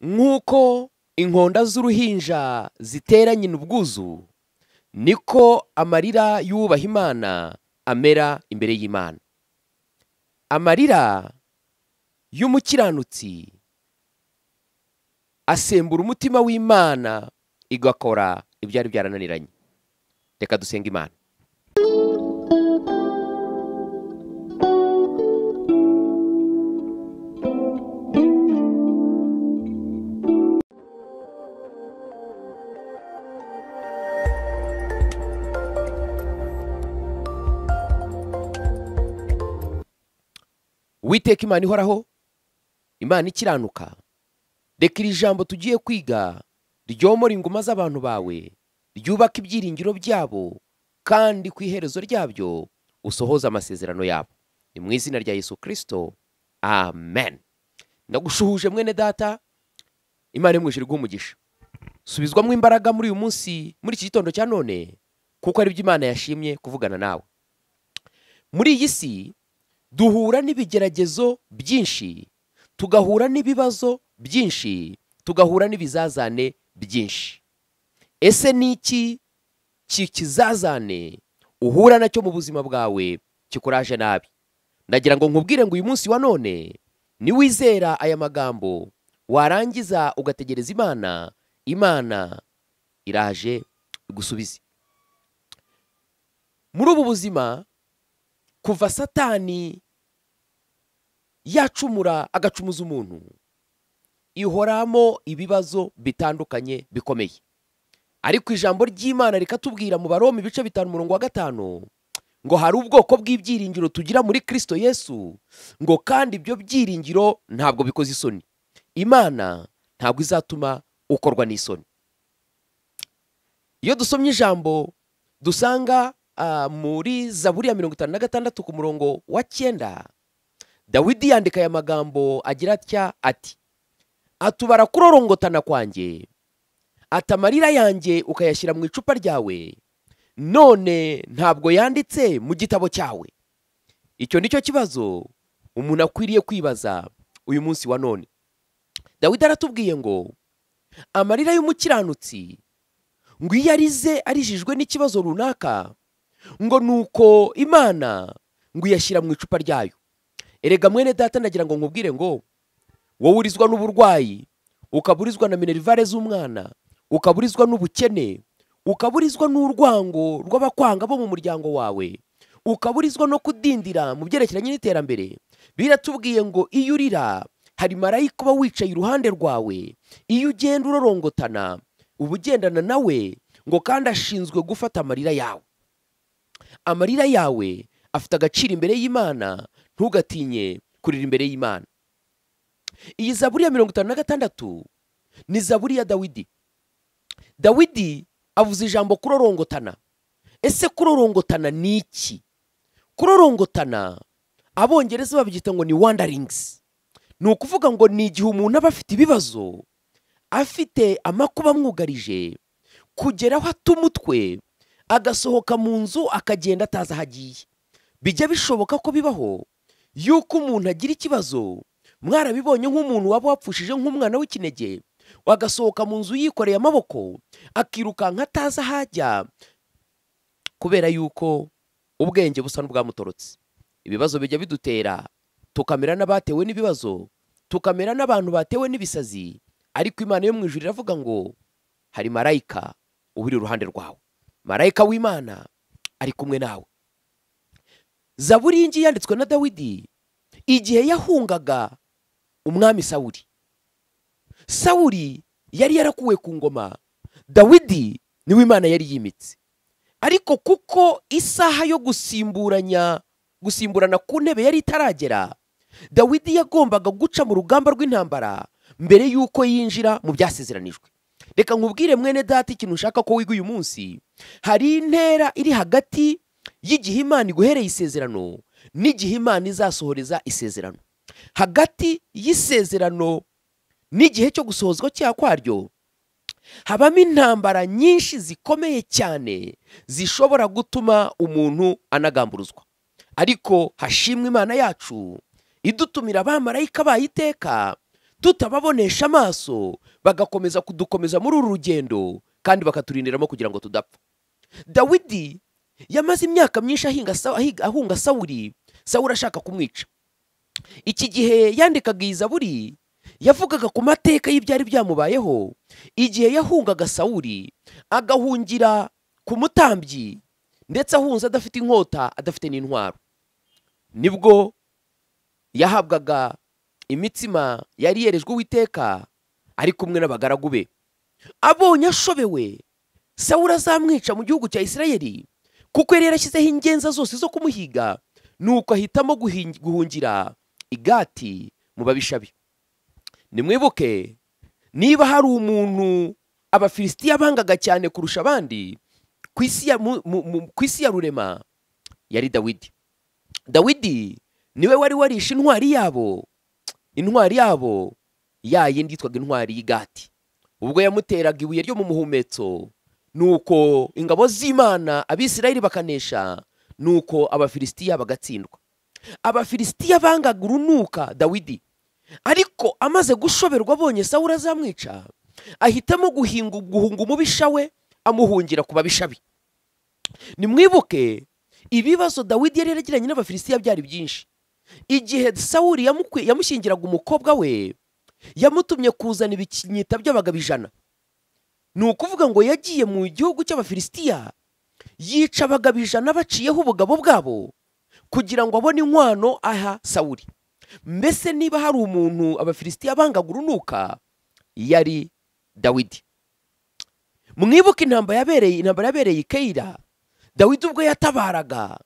Nk'uko inkonda z'uruhinja zitera nyina ubwuzu, niko amarira y'uwubaha Imana amera imbere y'Imana. Amarira y'umukiranutsi asembura umutima w'Imana igakora ibyari byarananiranye. Reka dusenga Imana. Uwiteka Imana ihoraho, Imana ikiranuka, reka iri jambo tugiye kwiga ryomora inguma z'abantu bawe, ryubaka ibyiringiro byabo, kandi ku iherezo ryabyo usohoza amasezerano yabo. Ni mu izina rya Yesu Kristo, amen. Ndagushuhuje mwene data, Imana yo mu ijuru iguhe umugisha. Subizwamo imbaraga muri uyu munsi, muri iki gitondo cya none, kuko ari byo Imana yashimye kuvugana nawe. Muri iyi si duhura n'ibigeragezo byinshi, tugahura n'ibibazo byinshi, tugahura n'ibizazane byinshi. Ese ni iki kizazane uhura nacyo mu buzima bwawe kikuraje nabi? Ndagira ngo nkubwire ngo uyu munsi wa none niwizera aya magambo, warangiza ugategereza Imana, Imana iraje igusubize. Muri ubu buzima, kuva Satani yacumura agacumuza umuntu, ihoramo ibibazo bitandukanye bikomeye. Ariko ijambo ry'Imana rikatubwira mu Baroma ibice 5 umurongo wa 5 ngo hari ubwoko bw'ibyiringiro tugira muri Kristo Yesu, ngo kandi ibyo byiringiro ntabwo bikoze isoni. Imana ntabwo izatuma ukorwa n'isoni. Iyo dusomye ijambo dusanga muri Zaburi ya 56 ku murongo wa 9, Dawidi yandika aya magambo agira atya ati: atubara kurorongotana kwanjye, atamarira yanjye ukayashyira mu icupa ryawe, none ntabwo yanditse mu gitabo cyawe. Icyo nicyo kibazo umuntu akwiriye kwibaza uyu munsi wa none. Dawidi aratubwiye ngo amarira y'umukiranutsi ngo iyo arize arijijwe n'ikibazo runaka, ngo nuko Imana ngo iyashyira mu icupa ryayo. Erega mwene data, ndagira ngo nkubwire ngo wowe urizwa n'uburwayi, ukaburizwa na minerivare z'umwana, ukaburizwa n'ubukene, ukaburizwa n'urwango rw'abakwanga bo mu muryango wawe, ukaburizwa no kudindira mu byerekeranye n'iterambere, biratubwiye ngo iyo urira hari marayika uba wicaye iruhande rwawe, iyo ugenda urorongotana uba ugendana nawe, ngo kandi ashinzwe gufata amarira yawe. Amarira yawe afite agaciro imbere y'Imana, ntugatinye kurira imbere y'Imana. Iyi Zaburi ya 56 ni Zaburi ya Dawidi. Dawidi avuze ijambo kurorongotana. Ese kurorongotana ni iki? Kurorongotana abongereza babyita ngo ni wanderings. Ni ukuvuga ngo ni igihe umuntu aba afite ibibazo, afite amakuba amwugarije, kugeraho ata umutwe, agasohoka mu nzu akagenda atazi aho agiye. Bijya bishoboka ko bibaho yuko umuntu agira ikibazo, mwarabibonye nk'umuntu waba wapfushije nk'umwana w'ikinege, wagasohoka mu nzu yikoreye amaboko, akirukanka atazi aho ajya, kubera yuko ubwenge busa n'ubwamutorotse. Ibibazo bijya bidutera tukamera n'abatewe n'ibibazo, tukamera n'abantu batewe n'ibisazi, ariko Imana yo mu ijuru iravuga ngo hari marayika uri iruhande rwawe. Marayika w'Imana ari kumwe nawe. Zaburi iyi yanditswe na Dawidi igihe yahungaga umwami Sawuli. Sawuli yari yarakuwe ku ngoma, Dawidi niwe Imana yari yimitse. Ariko kuko isaha yo gusimburana ku ntebe yari itaragera, Dawidi yagombaga guca mu rugamba rw'intambara mbere yuko yinjira mu byasezeranijwe. Reka nkubwire mwene data ikintu ushaka ko wiga uyu munsi. Hari intera iri hagati y'igihe Imana iguhereye isezerano n'igihe Imana izasohoreza isezerano. Hagati y'isezerano n'igihe cyo gusohozwa kwaryo habamo intambara nyinshi zikomeye cyane zishobora gutuma umuntu anagamburuzwa. Ariko hashimwe Imana yacu idutumira abamarayika bayiteka Tutababonesha amaso, bagakomeza kudukomeza muri uru rugendo kandi bakaturindiramo kugira ngo tudapfa. Dawidi yamaze imyaka myinshi ahunga Sawuli, Sawuli ashaka kumwica. Iki gihe yandikaga iyi zaburi, yavugaga ku mateka y'ibyari byamubayeho igihe yahungaga Sawuli agahungira ku mutambyi, ndetse ahunze adafite inkota, adafite n'intwaro. Nibwo yahabwaga imitsima yari yerejwe Uwiteka ari kumwe n'abagaragu be. Abonye ashobewe, Sawuli azamwica mu gihugu cya Isirayeli, kuko yari yarashyizeho ingenza zose zo kumuhiga, nuko ahitamo guhungira i Gati mu babisha be. Nimwibuke, niba hari umuntu Abafilisitiya bangaga cyane kurusha abandi ku isi ya rurema, yari Dawidi. Dawidi niwe wari warishe intwari yabo, intwari yabo ya yindi yitwaga intwari y'i Gati. Ubwo yamuteraga ibuye ryo mu muhumetso, nuko ingabo z'Imana Abisirayeli bakanesha, nuko Abafilisitiya bagatsindwa. Abafilisitiya bangaga urunuka Dawidi, ariko amaze gushoberwa abonye Sawuli azamwica, ahitamo guhunga umubisha we, amuhungira ku babisha be. Nimwibuke ibibazo Dawidi yari yaragiranye n'Abafilisitiya byari byinshi. Igihe Sawuli yamushyingiraga umukobwa we, yamutumye kuzana ibikinyita by'abagabo 100. Ni ukuvuga ngo yagiye mu gihugu cy'Abafilisitiya yica abagabo 100 baciyeho ubugabo bwabo kugira ngo abone inkwano aha Sawuli. Mbese niba hari umuntu Abafilisitiya bangaga urunuka, yari Dawidi. Mwibuke intambara yabereye i Keyila. Dawidi ubwo yatabaraga,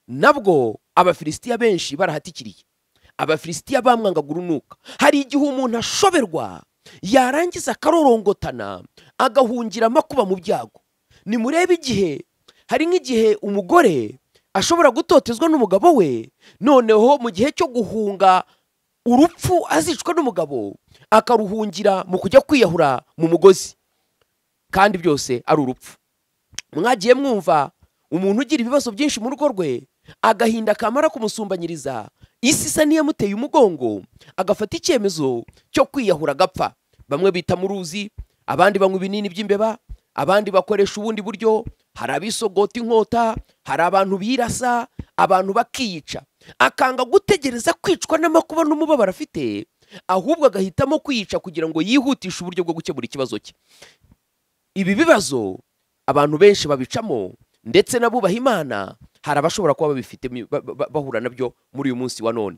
nabwo Abafilisitiya benshi barahatikiriye. Abafilisitiya bamwangaga urunuka. Hari igihe umuntu ashoberwa yarangiza akarorongotana, agahungira amakuba mu byago. Nimurebe igihe, hari nk'igihe umugore ashobora gutotezwa n'umugabo we, noneho mu gihe cyo guhunga urupfu azicwa n'umugabo, akaruhungira mu kujya kwiyahura mu mugozi, kandi byose ari urupfu. Mwagiye mwumva umuntu ugira ibibazo byinshi mu rugo rwe, agahinda kamara kumusumbanyiriza, isi isa n'iyamuteye umugongo, agafata icyemezo cyo kwiyahura agapfa. Bamwe bita mu ruzi, abandi banywa ibinini by'imbeba, abandi bakoresha ubundi buryo, hari abisogota inkota, hari abantu birasa, abantu bakiyica. Akanga gutegereza kwicwa n'amakuba n'umubabaro afite, ahubwo agahitamo kwiyica kugira ngo yihutishe uburyo bwo gukemura ikibazo cye. Ibi bibazo abantu benshi babicamo, ndetse n'abubaha Imana hari abashobora kuba babifite bahura nabyo muri uyu munsi wa none.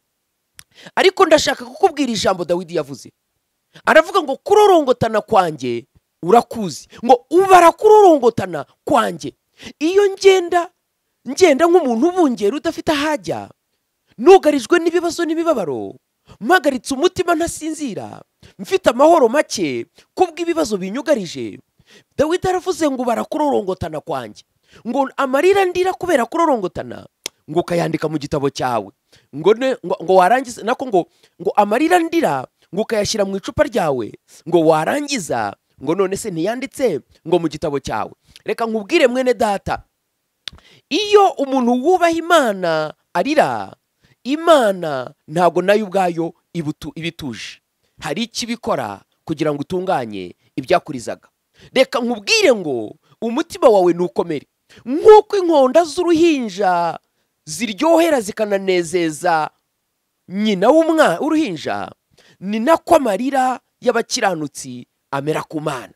Ariko ndashaka kukubwira ijambo Dawidi yavuze. Aravuga ngo kurorongotana kwanjye urakuzi, ngo ubara kurorongotana kwanjye. Iyo ngenda nk'umuntu ubungera udafite ahajya, nugarijwe n'ibibazo n'imibabaro, mpagaritse umutima ntasinzira, mfite amahoro make kubw'ibibazo binyugarije. Dawidi aravuze ngo ubara kurorongotana kwanjye, ngo amarira ndira kubera kurorongotana, ngo ukayandika mu gitabo cyawe, ngo warangiza nako ngo amarira ndira ngo ukayashyira mu icupa ryawe, ngo warangiza ngo none se ntiyanditse ngo mu gitabo cyawe. Reka nkubwire mwene data, iyo umuntu wubaha Imana arira, Imana ntago nayo ubwayo ibituje. Hari ikibikora kugira ngo utunganye ibyakurizaga. Reka nkubwire ngo umutima wawe nukomere, nk'uko inkonda z'uruhinja ziryohera zikananezeza nyina w'uruhinja, ni nako amarira y'abakiranutsi amera ku Mana.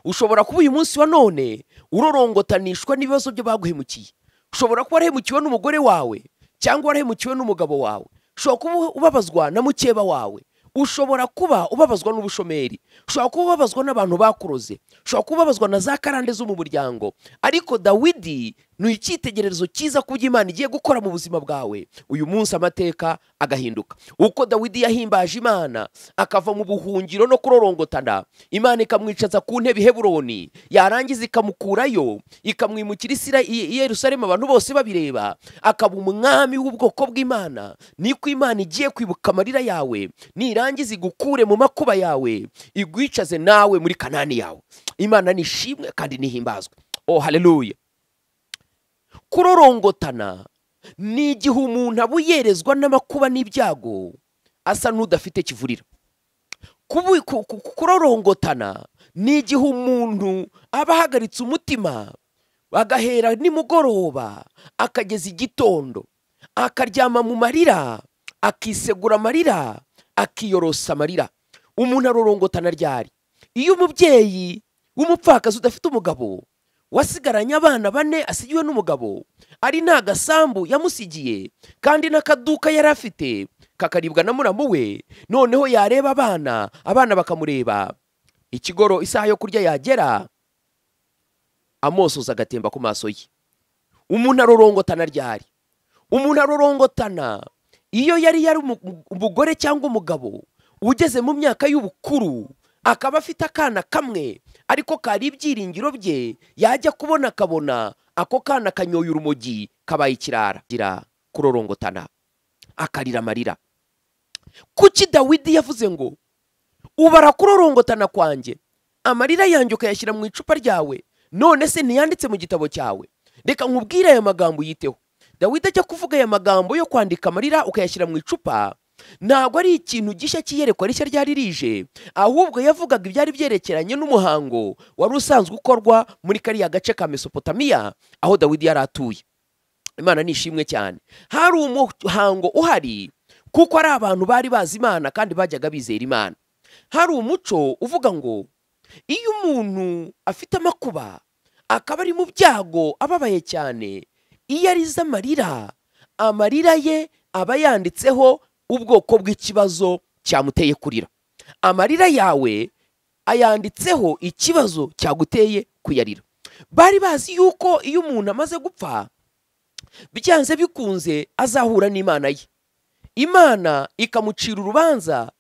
Ushobora kuba uyu munsi wa none urorongotanishwa n'ibibazo byo baguhemukiye. Ushobora kuba warahemukiwe n'umugore wawe, cyangwa warahemukiwe n'umugabo wawe. Ushobora kuba ubabazwa na mukeba wawe. Ushobora kuba ubabazwa n'ubushomeri. Ushobora kuba ubabazwa n'abantu bakuroze. Ushobora kuba ubabazwa na za karande zo mu muryango. Ariko Dawidi ni icyitegererezo cyiza ku byo Imana igiye gukora mu buzima bwawe. Uyu munsi amateka agahinduka. Uko Dawidi yahimbaje Imana akava mu buhungiro no kurorongotana, Imana ikamwicaza ku ntebe i Heburoni, yarangiza ikamukurayo, ikamwimukira i Yerusalemu abantu bose babireba, akaba umwami w'ubwoko bw'Imana. Niko Imana igiye kwibuka amarira yawe, nirangiza igukure mu makuba yawe, igwicaze nawe muri Kanani yawe. Imana nishimwe kandi nihimbazwe. Oh, haleluya. Kurorongotana ni igihe umuntu abuyerezwa n'amakuba n'ibyago, asa n'udafite kivurira. Kurorongotana ni igihe umuntu aba ahagaritse umutima, agahera nimugoroba akageza igitondo, akaryama mu marira, akisegura amarira, akiyorosa amarira. Umuntu arorongotana ryari? Iyo umubyeyi w'umupfakazi udafite umugabo, wasigaranye abana 4 asigiwe n'umugabo, ari nta gasambu yamusigiye kandi n'akaduka yari afite kakaribwa na muramu we, noneho yareba abana, abana bakamureba, ikigoro isaha yo kurya yagera, amosoza agatemba ku maso ye. Umuntu arorongotana ryari? Umuntu arorongotana iyo yari umugore cyangwa umugabo ugeze mu myaka y'ubukuru, akaba afite akana kamwe ariko kari ibyiringiro bye, yajya kubona akabona ako kana kanyoye urumogi kabaye ikirara. Gira kurorongotana, akarira amarira. Kuki Dawidi yavuze ngo ubara kurorongotana kwanjye, amarira yanjye ukayashyira mu icupa ryawe, none se ntiyanditse mu gitabo cyawe? Reka nkubwire aya magambo yiteho. Dawidi ajya kuvuga aya magambo yo kwandika amarira ukayashyira mu icupa, ntabwo ari ikintu gishya cyiyerekwa rishya ryari rije, ahubwo yavugaga ibyari byerekeranye n'umuhango wari usanzwe ukorwa muri kariya gace ka Mesopotamiya aho Dawidi yari atuye. Imana ni ishimwe cyane. Hari umuhango uhari kuko ari abantu bari bazi Imana kandi bajyaga bizera Imana. Hari umuco uvuga ngo iyo umuntu afite amakuba akaba ari mu byago ababaye cyane, iyo arize amarira, amarira ye aba yanditseho ubwoko bw'ikibazo cyamuteye kurira. Amarira yawe ayanditseho ikibazo cyaguteye kuyarira. Bari bazi yuko iyo umuntu amaze gupfa byanze bikunze azahura n'Imana ye, Imana ikamucira urubanza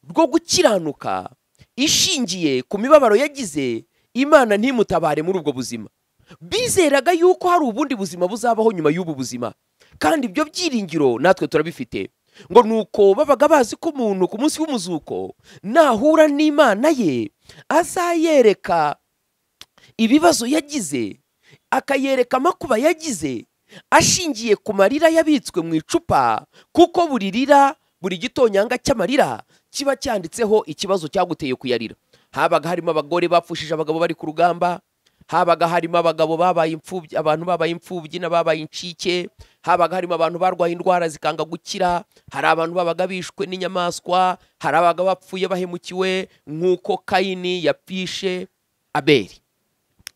rwo gukiranuka ishingiye ku mibabaro yagize, Imana ntimutabare muri ubwo buzima. Bizeraga yuko hari ubundi buzima buzabaho nyuma y'ubu buzima, kandi ibyo byiringiro natwe turabifite. Ngo nuko babaga bazi ko umuntu ku munsi w'umuzuko nahura n'Imana ye azayereka ibibazo yagize, akayereka amakuba yagize ashingiye ku marira yabitswe mu icupa, kuko buri rira, buri gitonyanga cy'amarira kiba cyanditseho ikibazo cyaguteye kuyarira. Habaga harimo abagore bapfushije abagabo bari ku rugamba, habaga harimo abagabo babaye imfubyi, abantu babaye imfubyi n'ababaye incike, habaga harimo abantu barwaye indwara zikanga gukira, hari abantu babaga bishwe n'inyamaswa, hari abaga bapfuye bahemukiwe nk'uko Kayini yapfishe Abeli.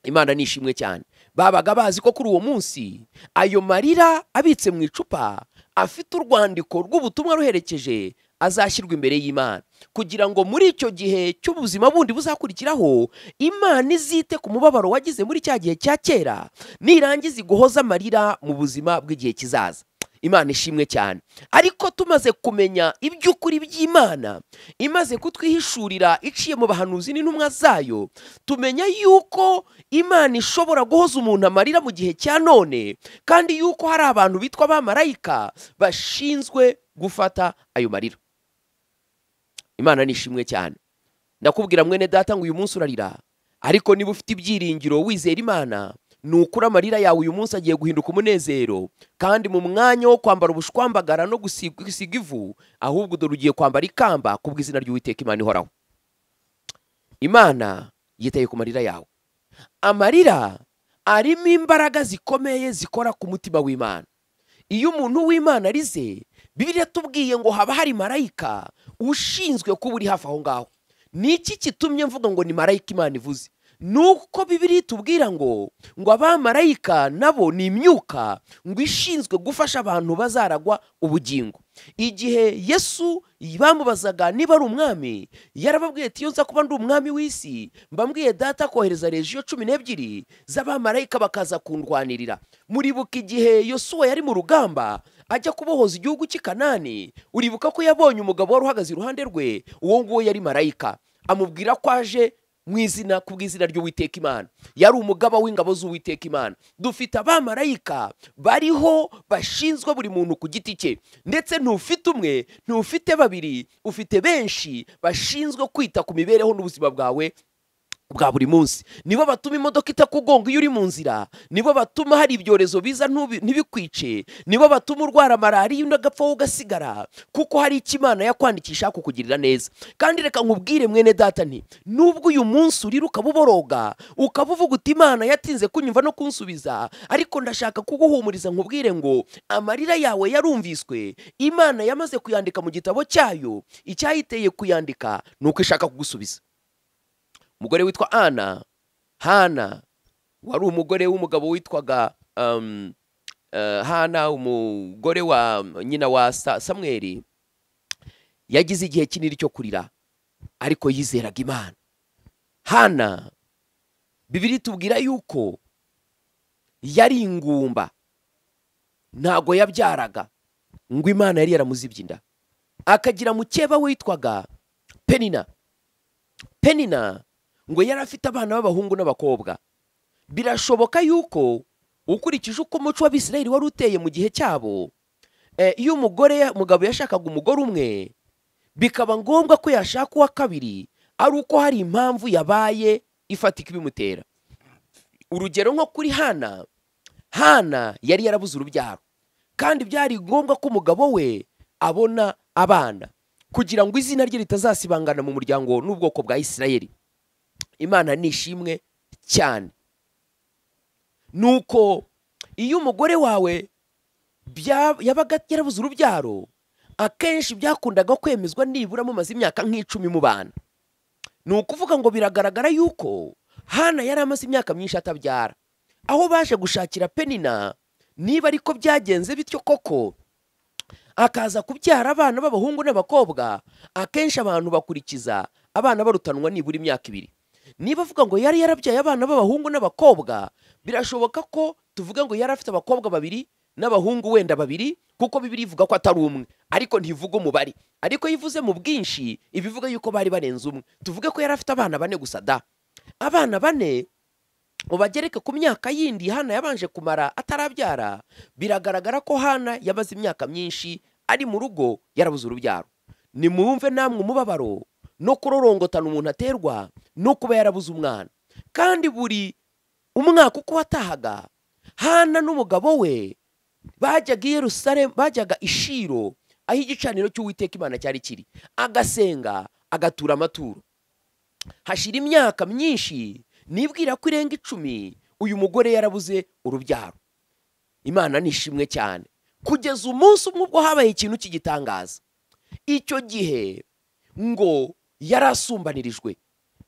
Imana ni ishimwe cyane. Babaga bazi ko kuri uwo munsi ayo marira abitse mu icupa afite urwandiko rw'ubutumwa ruherekeje azashyirwa imbere y'Imana, kugira ngo muri icyo gihe cy'ubuzima bundi buzakurikiraho Imana izite ku mubabaro wagize muri cya gihe cya kera, nirangiza iguhoza amarira mu buzima bw'igihe kizaza. Imana ishimwe cyane. Ariko tumaze kumenya iby'ukuri by'Imana, imaze kutwihishurira iciye mu bahanuzi n'intumwa zayo, tumenya yuko Imana ishobora guhoza umuntu amarira mu gihe cya none, kandi yuko hari abantu bitwa abamarayika bashinzwe gufata ayo marira. Imana ni ishimwe cyane. Ndakubwira mwene data ngo uyu munsi urarira, ariko niba ufite ibyiringiro wizera Imana, nukura amarira yawe uyu munsi agiye guhinduka umunezero, kandi mu mwanya wo kwambara ubushwambagara no gusiga ivu, ahubwo dore ugiye kwambara ikamba kubw'izina ry'Uwiteka Imana ihoraho. Imana yitaye ku marira yawe. Amarira arimo imbaraga zikomeye zikora ku mutima w'Imana. Iyo umuntu w'Imana arize, Bibiliya tubwiye ngo haba hari marayika ushinzwe kuba uri hafi aho ngaho. Niki kitumye mvuga ngo ni marayika Imana ivuze? Nuko Bibiliya itubwira ngo abamarayika nabo ni imyuka ngo ishinzwe gufasha abantu bazaragwa ubugingo. Igihe Yesu bamubazaga niba ari umwami, yarababwiye ati iyo nza kuba ndi umwami w'isi, mbambwiye data kohereza legiyo 12 z'abamarayika bakaza kundwanirira. Muribuka igihe Yosuwa yari mu rugamba ajya kubohoza igihugu cy'i Kanani, uribuka ko yabonye umugabo wari uhagaze iruhande rwe, uwo nguwo yari marayika, amubwira ko aje mwizina kubw'izina ry'Uwiteka Imana. Yari umugaba w'ingabo z'Uwiteka Imana. Dufite abamarayika bariho bashinzwe buri muntu ku giti cye, ndetse ntufite umwe, ntufite babiri, ufite benshi bashinzwe kwita ku mibereho n'ubuzima bwawe bwa buri munsi. Nibo batuma imodoka itakugonga iyo uri mu nzira, nibo batuma hari ibyorezo biza ntibikwice, nibo batuma urwara malariya undi agapfa wowe ugasigara, kuko hari icyo Imana yakwandikisha kukugirira neza. Kandi reka nkubwire mwene data nti nubwo uyu munsi urira ukaba uboroga, ukaba uvuga uti Imana yatinze kunyumva no kunsubiza, ariko ndashaka kuguhumuriza nkubwire ngo amarira yawe yarumviswe, Imana yamaze kuyandika mu gitabo cyayo. Icyayiteye kuyandika ni uko ishaka kugusubiza. Umugore witwa Ana, Hana, wari umugore w'umugabo witwaga Hana, umugore wa nyina wa Samweli, yagize igihe kinini cyo kurira, ariko yizeraga Imana. Hana, Bibiliya itubwira yuko yari ingumba, ntago yabyaraga, ngo Imana yari yaramuzibye inda. Akagira mukeba witwaga Penina. Penina ngo yari afite abana b'abahungu n'abakobwa. Birashoboka yuko ukurikije uko umuco w'Abisirayeli wari uteye mu gihe cyabo, iyo umugabo yashakaga umugore umwe, bikaba ngombwa ko yashaka uwa kabiri ari uko hari impamvu yabaye ifatika ibimutera. Urugero nko kuri Hana, Hana yari yarabuze urubyaro, kandi byari ngombwa ko umugabo we abona abana kugira ngo izina rye ritazasibangana mu muryango n'ubwoko bwa Isirayeli. Imana nishimwe cyane. Nuko iyo umugore wawe yabaga yarabuze urubyaro, akenshi byakundaga kwemezwa nibura mumaze imyaka nk'icumi mu bana. Ni ukuvuga ngo biragaragara yuko Hana yari amaze imyaka myinshi atabyara. Aho baje gushakira Penina, niba ariko byagenze bityo koko, akaza kubyara abana b'abahungu n'abakobwa, akenshi abantu bakurikiza abana barutanwa nibura imyaka ibiri. Niba avuga ngo yari yarabyaye abana b'abahungu n'abakobwa, birashoboka ko tuvuga ngo yari afite abakobwa babiri n'abahungu wenda babiri, kuko Bibiliya ivuga ko atari umwe, ariko ntivuga umubare. Ariko yivuze mu bwinshi ibivuga yuko bari barenze umwe. Tuvuge ko yari afite abana bane gusa da. Abana bane ubagereke ku myaka yindi Hana yabanje kumara atarabyara, biragaragara ko Hana yamaze imyaka myinshi ari mu rugo yarabuze urubyaro. Nimwumve namwe umubabaro no kurorongotana umuntu aterwa no kuba yarabuze umwana. Kandi buri umwaka uko watahaga, Hana n'umugabo we bajyaga i Yerusalemu, bajyaga i Shilo aho igicaniro cy'Uwiteka Imana cyari kiri, agasenga agatura amaturo. Hashira imyaka myinshi, nibwira ko irenga 10, uyu mugore yarabuze urubyaro. Imana nishimwe cyane. Kugeza umunsi umwe ubwo habaye ikintu cy'igitangaza. Icyo gihe ngo yarasumbanirijwe,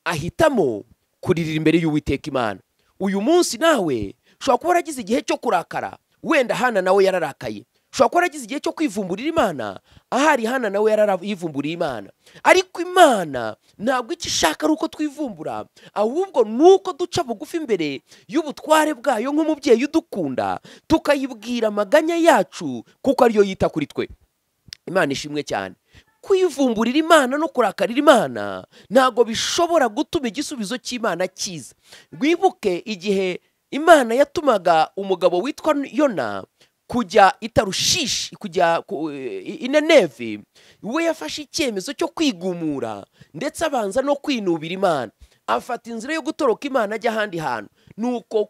ahitamo kuririra imbere y'Uwiteka Imana. Uyu munsi nawe ushobora kuba waragize igihe cyo kurakara, wenda Hana nawe yararakaye. Ushobora kuba waragize igihe cyo kwivumburira Imana, ahari Hana nawe yarayivumburiye Imana. Ariko Imana ntabwo icyo ishaka ari uko twivumbura, ahubwo nuko duca bugufi imbere y'ubutware bwayo nk'umubyeyi udukunda, tukayibwira amaganya yacu kuko ariyo yita kuri twe. Imana ishimwe cyane. Kwivumburira Imana no kurakarira Imana ntabwo bishobora gutuma igisubizo cy'Imana kiza. Wibuke igihe Imana yatumaga umugabo witwa Yona kujya i Tarushishi, kujya i Nineve, we yafashe icyemezo cyo kwigumura ndetse abanza no kwinubira Imana, afata inzira yo gutoroka Imana ajya ahandi hantu. Nuko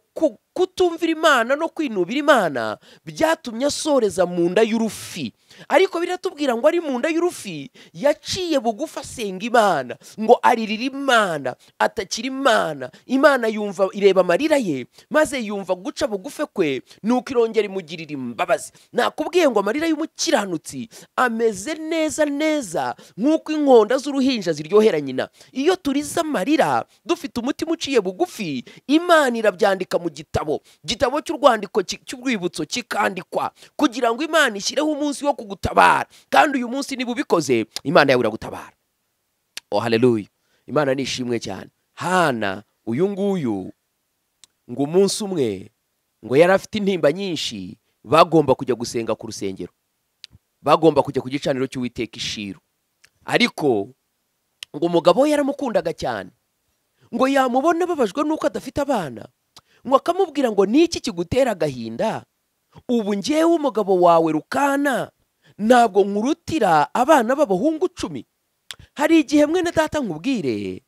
kutumvira Imana no kwinubira Imana byatumye asoreza mu nda y'urufi. Ariko biratubwira ngo ari mu nda y'urufi yaciye bugufi asenga Imana, ngo aririra Imana, atakira Imana. Imana yumva ireba amarira ye, maze yumva guca bugufi kwe, nuko irongera imugirira imbabazi. Nakubwiye ngo amarira y'umukiranutsi ameze neza neza nk'uko inkonda z'uruhinja ziryohera nyina. Iyo turize amarira dufite umutima uciye bugufi, Imana irabyandika mu gitabo cy'urwandiko cy'urwibutso kikandikwa, kugira ngo Imana ishyireho umunsi wo kugutabara. Kandi uyu munsi niba ubikoze, Imana yawe iragutabara. Oh haleluya, Imana nishimwe cyane. Hana uyu nguyu ngo umunsi umwe ngo yari afite intimba nyinshi, bagomba kujya gusenga ku rusengero, bagomba kujya ku gicaniro cy'Uwiteka i Shilo. Ariko ngo umugabo we yaramukundaga cyane, ngo yamubona babajwe nuko adafite abana, ngo akamubwira ngo niki kigutera agahinda? Ubu njyewe umugabo wawe Rukana ntabwo nkurutira abana b'abahungu 10. Hari igihe mwene data nkubwire,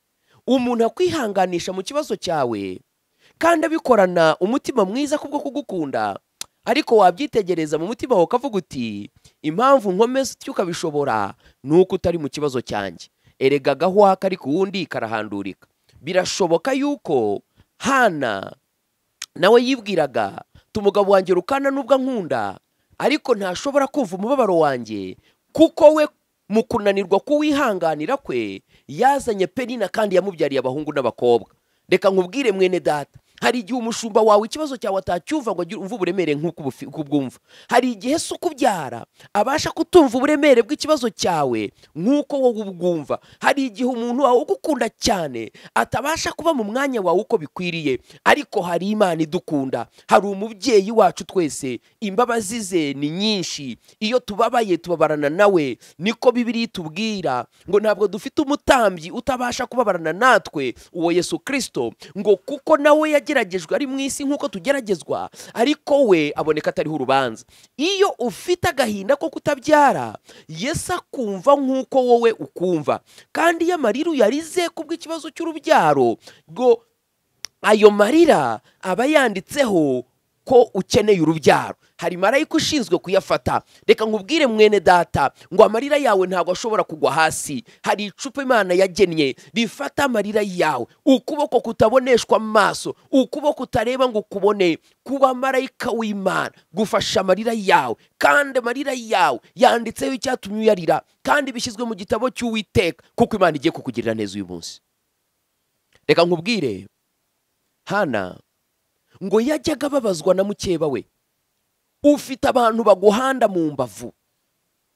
umuntu akwihanganisha mu kibazo cyawe kandi abikorana umutima mwiza kubwo kugukunda, ariko wabyitegereza mu mutima wawe ukavuga uti impamvu nkomeza utyo ukabishobora nuko utari mu kibazo cyanjye. Erega gahwa kari ku wundi karahandurika. Birashoboka yuko Hana nawe yibwiraga tumugabo wanjye Rukana nubwo ankunda ariko ntashobora kumva umubabaro wanjye, kuko we mu kunanirwa kuwihanganira kwe yazanye Penina kandi yamubyariye abahungu n'abakobwa. Reka nkubwire mwene data, hari igihe umushumba wawe ikibazo cyawe atacyumva ngo umve uburemere nk'uko ubwumva. Hari igihe se ukubyara abasha kutumva uburemere bw'ikibazo cyawe nk'uko wowe ubwumva. Hari igihe umuntu wawe ugukunda cyane atabasha kuba mu mwanya wawe uko bikwiriye, ariko hari Imana idukunda, hari umubyeyi wacu twese, imbabazi ze ni nyinshi. Iyo tubabaye tubabarana nawe, niko Bibiliya itubwira ngo ntabwo dufite umutambyi utabasha kubabarana natwe, uwo Yesu Kristo, ngo kuko nawe yageragejwe ari mu isi nk'uko tugeragezwa, ariko we aboneka atariho urubanza. Iyo ufite agahinda ko kutabyara, Yesu akumva nk'uko wowe ukumva. Kandi iyo amarira uyarize kubw'ikibazo cy'urubyaro, ngo ayo marira aba yanditseho ko ukeneye urubyaro, hari marayika ushinzwe kuyafata. Reka nkubwire mwene data ngo amarira yawe ntabwo ashobora kugwa hasi. Hari icupa Imana yagennye rifata amarira yawe, ukuboko kutaboneshwa amaso, ukuboko utareba ngo ukubone, kuba marayika w'Imana gufasha amarira yawe. Kandi amarira yawe yanditseho icyatumye uyarira, kandi bishyizwe mu gitabo cy'Uwiteka, kuko Imana igiye kukugirira neza uyu munsi. Reka nkubwire, Hana ngo yajyaga ababazwa na mukeba we. Ufite abantu baguhanda mu mbavu,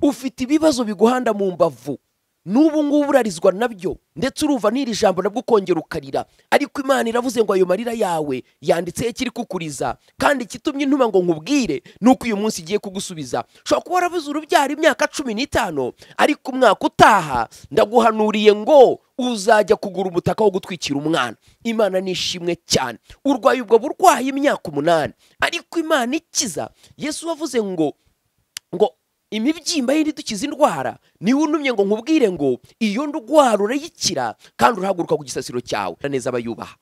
ufite ibibazo biguhanda mu mbavu, n'ubu ngubu urarizwa nabyo, ndetse uruva n'iri jambo nabwo ukongera ukarira, ariko Imana iravuze ngo ayo marira yawe yanditseho ikiri kukuriza, kandi ikitumye intuma ngo nkubwire nuko uyu munsi igiye kugusubiza. Ushobora kuba warabuze urubyaro imyaka 15, ariko umwaka utaha ndaguhanuriye ngo uzajya kugura umutaka wo gutwikira umwana. Imana nishimwe cyane. Urwaye ubwo burwayi imyaka 8, ariko Imana ikiza. Yesu wavuze ngo imibyimba ye ntidukize indwara, niwe untumye ngo nkubwire ngo iyo ndwara urayikira kandi urahaguruka ku gisasiro cyawe neza abayubaha.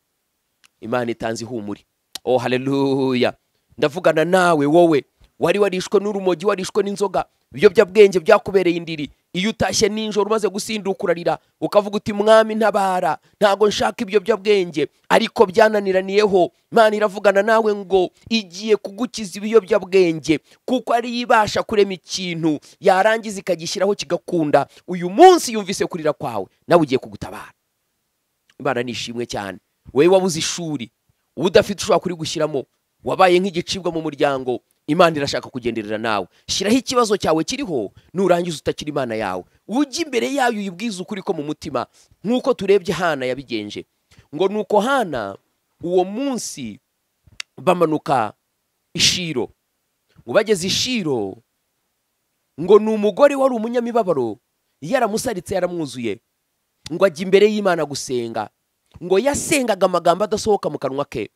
Imana itanze ihumure. Oh haleluya. Ndavugana nawe wowe wari warishwe n'urumogi, warishwe n'inzoga, ibiyobyabwenge byakubereye indiri. Iyo utashye ninjoro umaze gusinduka urarira ukavuga uti mwami ntabara, ntago nshaka ibiyobyabwenge, ariko byananiraniyeho. Imana iravugana nawe ngo igiye kugukiza ibiyobyabwenge, kuko ari ibasha kurema ikintu yarangiza ikagishyiraho kigakunda. Uyu munsi yumvise kurira kwawe, nawe ugiye kugutabara. Imana nishimwe cyane. Wewe wabuze ishuri, udafite ushobora kuri gushyiramo, wabaye nk'igicibwa mu muryango, Imana irashaka kugenderera nawe. Shiraho ikibazo cyawe kiriho, nurangiza utakira Imana yawe, ujye imbere yayo uyibwize ukuri ko mu mutima, nkuko turebye Hana yabigenje. Ngo nuko Hana uwo munsi bamanuka Ishiro, ngo bageze Ishiro, ngo ni umugore wari umunyamibabaro, yaramusaritse yaramwuzuye, ngo ajya imbere y'Imana gusenga. Ngo yasengaga amagambo adasohoka mu kanwa ke,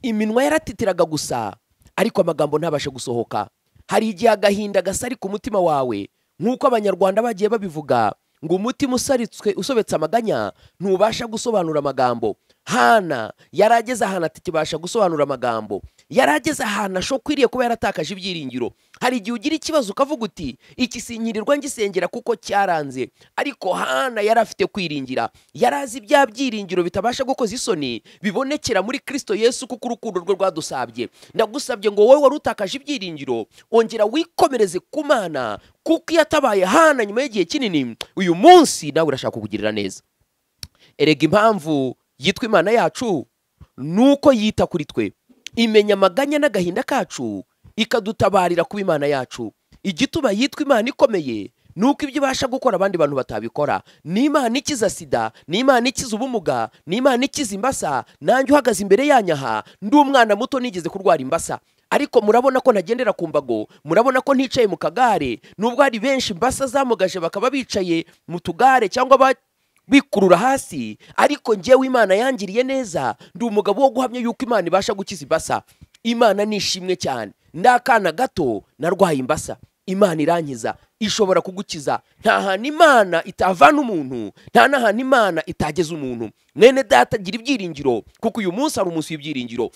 iminwa yaratitiraga gusa, ariko amagambo ntabashe gusohoka. Hari igihe agahinda gasari ku mutima wawe, nk'uko abanyarwanda bagiye babivuga ngo umutima usaritswe usobetse amaganya ntubasha gusobanura amagambo. Hana yarageze ahantu atakibasha gusobanura amagambo, yarageze ahantu ashokwiriye kuba yaratakaje ibyiringiro. Hari igihe ugira ikibazo ukavuga uti iki sinkirirwa ngisengera kuko cyaranze, ariko Hana yarafite kwiringira, yarazi bya byiringiro bitabasha gukoza isoni bibonekera muri Kristo Yesu, kuko urukundo rwe rwadusabye. Ndagusabye ngo wowe wari utakaje ibyiringiro, ongera wikomereze ku Mana, kuko yatabaye Hana nyuma y'igihe kinini, uyu munsi nawe urashaka kukugirira neza. Erega impamvu yitwa Imana yacu nuko yita kuri twe, imenya amaganya n'agahinda kacu, ikadutabarira kuba Imana yacu. Igituma yitwa Imana ikomeye nuko ibyo ibasha gukora abandi bantu batabikora. Ni Imana ikiza sida, ni Imana ikiza ubumuga, ni Imana ikiza imbasa. Nanjye uhagaze imbere yanyaha ndi umwana muto nigeze kurwara imbasa, ariko murabona ko ntagendera ku mbago, murabona ko nticaye mu kagare, nubwo hari benshi imbasa zamugaje bakaba bicaye mu tugare cyangwa bikurura hasi, ariko njyewe Imana yangiriye neza, ndi umugabo wo guhamya yuko Imana ibasha gukiza imbasa. Imana nishimwe cyane. Ndakana gato narwaye imbasa, Imana irankiza, ishobora kugukiza. Nta hantu Imana itavana umuntu, nta n'ahantu Imana itageza umuntu. Mwene data, gira ibyiringiro, kuko uyu munsi ari umunsi w'ibyiringiro.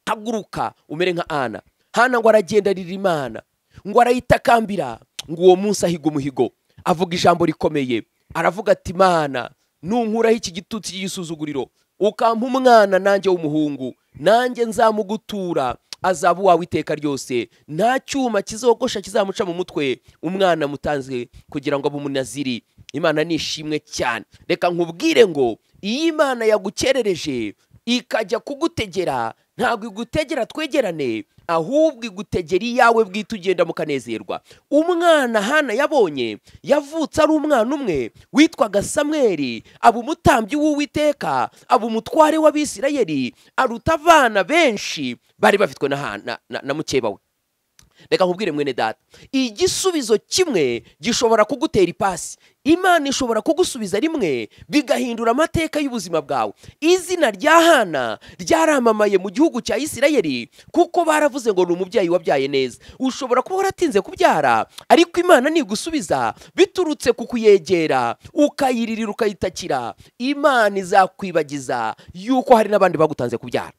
Haguruka umere nka Ana. Hana ngo aragenda arira Imana, ngo arayitakambira, ngo uwo munsi ahiga umuhigo, avuga ijambo rikomeye, aravuga ati: Imana, nunkuraho iki gitutsi cy'igisuzuguriro, ukampa umwana nanjye w'umuhungu, nanjye nzamugutura, azaba uwawe iteka ryose, nta cyuma kizogosha kizamuca mu mutwe, umwana mutanze kugira ngo abe umunaziri. Imana ni ishimwe cyane. Reka nkubwire ngo iyo Imana yagukerereje ikajya kugutegera, ntabwo igutegera twegerane, ahubwo igutegera iyawe bwite, ugenda mukanezerwa. Umwana Hana yabonye yavutse ari umwana umwe witwaga Samweli, aba umutambyi w'Uwiteka, aba umutware w'Abisirayeli, aruta abana benshi bari bafitwe na mukeba we. Reka nkubwire mwene data, igisubizo kimwe gishobora kugutera ipasi. Imana ishobora kugusubiza rimwe bigahindura amateka y'ubuzima bwawe. Izina rya Hana ryaramamaye mu gihugu cya Isirayeli, kuko baravuze ngo ni umubyeyi wabyaye neza. Ushobora kuba waratinze kubyara, ariko Imana nigusubiza biturutse ku kuyegera, ukayiririra, ukayitakira, Imana izakwibagiza yuko hari n'abandi bagutanze kubyara.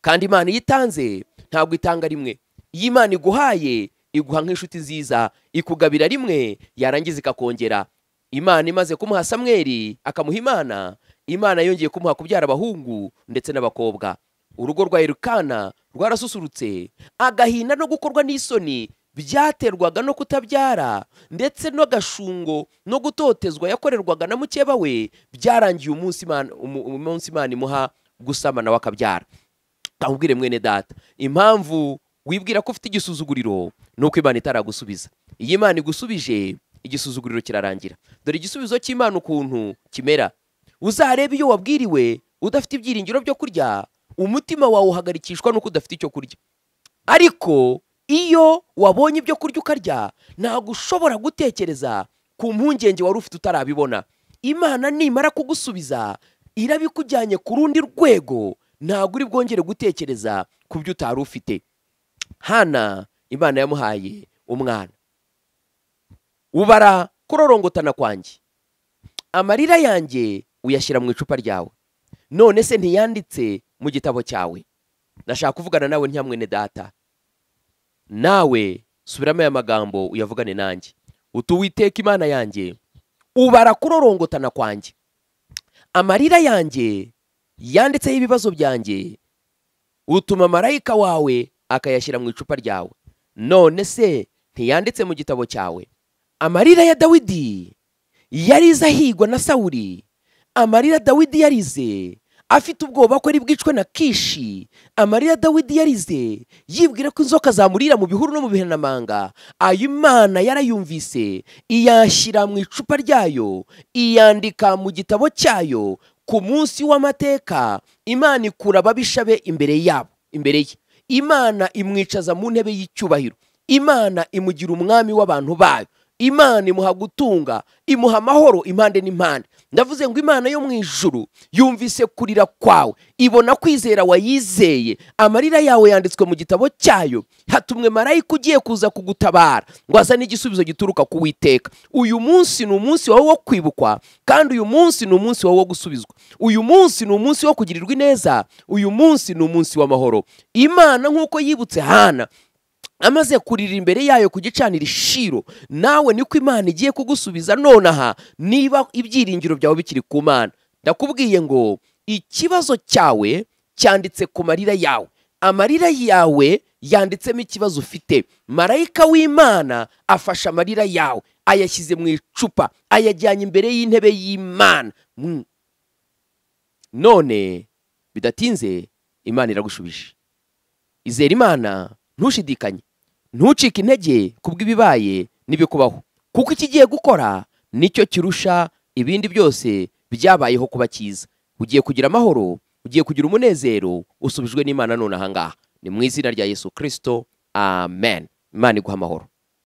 Kandi Imana iyo itanze ntabwo itanga rimwe. Iyo Imana iguhaye, iguha nk'inshuti nziza, ikugabira rimwe, yarangiza ikakongera. Imana imaze kumuha Samweli akamuha Imana, Imana yongeye kumuha kubyara abahungu ndetse n'abakobwa. Urugo rwa Elukana rwarasusurutse. Agahinda no gukorwa n'isoni byaterwaga no kutabyara, ndetse n'agashungo no gutotezwa yakorerwaga na mukeba we, byarangiye umunsi Imana imuha gusama nawe akabyara. Nkubwire mwene data, impamvu wibwira ko ufite igisuzuguriro nuko Imana itaragusubiza. Iyo Imana igusubije, igisuzuguriro kirarangira. Dore igisubizo cy'Imana ukuntu kimera. Uzarebe iyo wabwiriwe udafite ibyiringiro byo kurya, umutima wawe uhagarikishwa nuko udafite icyo kurya. Ariko iyo wabonye ibyo kurya ukarya, ntabwo ushobora gutekereza ku mpungenge wari ufite utarabibona. Imana nimara kugusubiza irabikujyanye ku rundi rwego, ntabwo uri bwongere gutekereza ku byo utari ufite. Hana Imana yamuhaye umwana. Ubara kurorongotana kwanjye, amarira yanjye uyashyira mu icupa ryawe, none se ntiyanditse mu gitabo cyawe? Ndashaka kuvugana nawe ntyamwene data, nawe subiramo aya magambo uyavugane nanjye. Uti: Uwiteka Imana yanjye, ubara kurorongotana kwanjye, amarira yanjye yanditseho ibibazo byanjye, utuma marayika wawe akayashyira mu icupa ryawe, none se ntiyanditse mu gitabo cyawe? Amarira ya Dawidi yarize ahigwa na Sawuli, amarira Dawidi yarize afite ubwoba ko ari bwicwe na Kishi, amarira Dawidi yarize yibwira ko inzoka zamurira mu bihuru no mu bihanamanga, ayo Imana yarayumvise iyashyira mu icupa ryayo, iyandika mu gitabo cyayo. Ku munsi w'amateka Imana ikura ababisha be imbere yabo, imbere ye. Imana imwicaza mu ntebe y'icyubahiro, Imana imugira umwami w'abantu bayo, Imana imuha gutunga, imuha amahoro impande n'impande. Ndavuze ngo Imana yo mu ijuru yumvise kurira kwawe, ibona kwizera wayizeye, amarira yawe yanditswe mu gitabo cyayo. Hatumwe marayika ugiye kuza kugutabara ngo azane igisubizo gituruka ku Uwiteka. Uyu munsi ni umunsi wawe wo kwibukwa, kandi uyu munsi ni umunsi wawe wo gusubizwa. Uyu munsi ni umunsi wo kugirirwa ineza, uyu munsi ni umunsi w'amahoro. Imana nk'uko yibutse Hana amaze kurira imbere yayo ku gicaniro Shilo, nawe niko Imana igiye kugusubiza nonaha, niba ibyiringiro byawe bikiri ku Mana. Ndakubwiye ngo ikibazo cyawe cyanditse ku marira yawe, amarira yawe yanditsemo ikibazo ufite. Marayika w'Imana afasha amarira yawe, ayashyize mu icupa, ayajyanye imbere y'intebe y'Imana. None bidatinze Imana iragushubije. Izera Imana, ntushidikanye, ntucike intege kubw'ibibaye n'ibikubaho, kuko ikigiye gukora nicyo kirusha ibindi byose byabayeho kuba cyiza. Ugiye kugira amahoro, ugiye kugira umunezero, usubijwe n'Imana none aha ngaha. Ni mu izina rya Yesu Kristo, amen. Imana iguha amahoro.